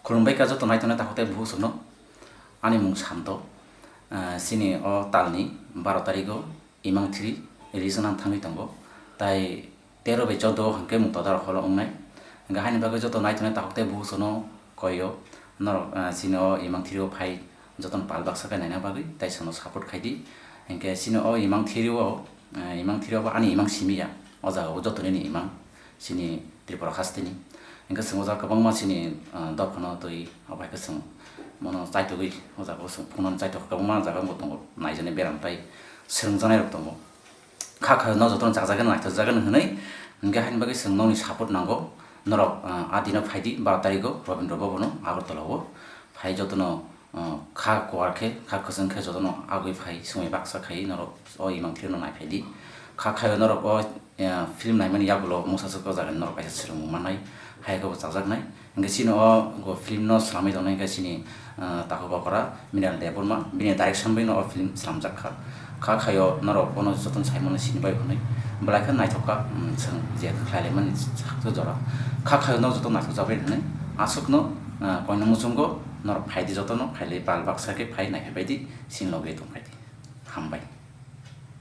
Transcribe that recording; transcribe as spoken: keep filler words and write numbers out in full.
Khulumbai kha joto naitongnai takhuk tei bukhuk songno. Ani mung Santo. Ah, chini o talni baro tarigo Imang three release wngna thangwi tongo. Tai tero bai choudo o hwnkhe mung todar holo wngnai. Hwnkhe haini bagwi joto naitongnai takhuk tei bukhuk songno koio. Norok, ah, chini o Imang three o phai jotono pal baksa khe naina bagwi tai chwngno support khai di. Hwnkhe chini o Imang three o, ah, Imang three o bo ani imang simi ya. O jaga o joto nini imang. Chini Tripura hasteni. Hingke chwng o jaga kwbangma chini, ah, dophano twi, abo hai khe chwng bono chaitogwi o jaga o chwng phunuknani chaitok kwbangma jaga bo tongo, naijaknai beram tai swrwngjaknai rok tongo. Kha khaio no jotono chajagwi naithokjagwi hwnwi, hingke haini bagwi chwng nokni support nango. Norok, ah, a dino phaidi, baro tarigo Rabindra Bhavan o Agartala o phai jotono, ah, kha kuar khe, kha kwchwng khe jotono agwi phai, swngwi baksa khai norok o imang three no nai phaidi. Kha khaio norok o, eh, film naimani yagulo mungsa swk o jaga norok kaisa swrwngmung mannai, hai khe bo chajaknai. Hingke chini o go film no slamwi tongnai hingke chini, eh, takhuk okra Mrinal Debbarma, bini direction bai no o film slamjak kha. Kha khaio norok bono jotono saimano sini bai hwnwi belai khe naithok kha, mm, chwng je khlai laimani sakto jora. Kha khaio norok joto naithok jak bai hwnwi aswk no, eh, koino muchungo norok phaidi jotono phailai bal baksa khe phai nai phai baidi chini logi tong phaidi. Hambai.